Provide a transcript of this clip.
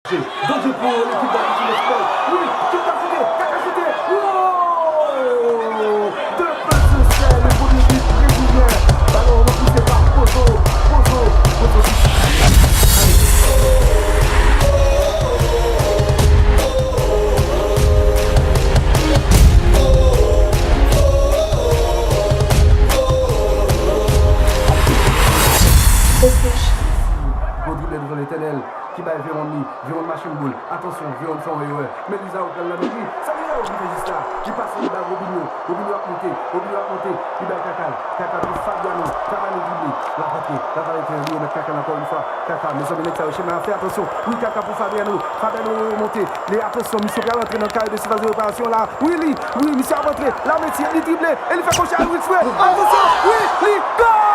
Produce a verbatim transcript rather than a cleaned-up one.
Danje pou lekip Dayiti Nèf Mèt. Wi, Kaka choute, Kaka choute. Wow! De pè sou sè, le premye bi brezilyen. Balon repouse pa Pozo, Pozo, Pozo. Gwo drible devan Letènèl ki bay Veron li. Veron mache boul. Atansyon, Veron fè yon erè. Men Lizaro pral la met li. Sa Lizaro ki fè jis la. Li pase li bay Robinho. Robinho ap monte. Robinho ap monte. Li bay Kaka. Kaka pou Fabiano. Fabiano drible. L ap antre. L ap antre. Li remèt Kaka ankò yon fwa. Kaka, mezanmi, nèg sa yo chèmen a fè atansyon. Wi, Kaka pou Fabiano. Fabiano remonte. Li, atansyon, misye pral antre nan kare de sivas de reparasyon la. Wi, li. Wi, misye ap antre. La, mesye, li drible. E li fè koche a Wilfred. Atansyon. Wi, li. Gòl!